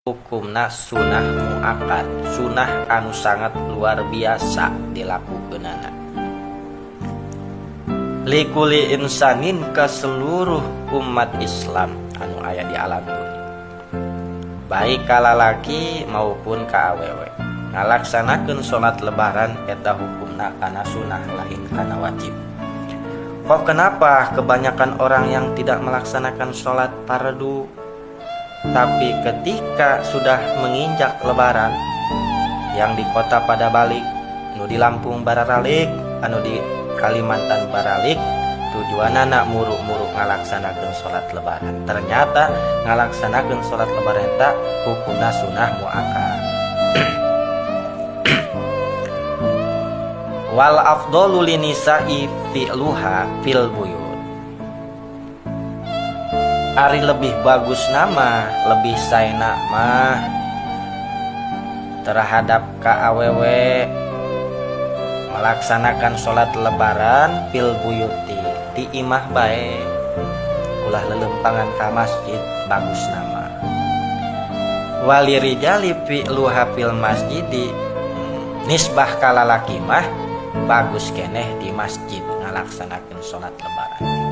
Hukumna sunah muakkad, sunah anu sangat luar biasa dilakukeunana. Likuli insanin ke seluruh umat Islam anu aya di alam dunia, baik ka lalaki maupun ka awewe, ngalaksanakeun salat Lebaran eta hukumna kana sunah, lain kana wajib. Kok kenapa kebanyakan orang yang tidak melaksanakan sholat fardu, tapi ketika sudah menginjak Lebaran, yang di kota pada balik, nu di Lampung baralik, anu di Kalimantan baralik, tujuanana muru-muru ngalaksanakeun salat Lebaran? Ternyata ngalaksanakeun salat Lebaran eta hukumna sunah muakkad. Wal afdalu linisa'i fi'luha fil buyut. Ari lebih bagus nama, lebih saena mah terhadap ka awewe melaksanakan sholat Lebaran fil buyuti, di imah bae, ulah lelempangan ka masjid, bagus nama. Walirijali fi'luha fil masjidi, nisbah ka lalaki mah bagus keneh di masjid ngalaksanakeun sholat Lebaran.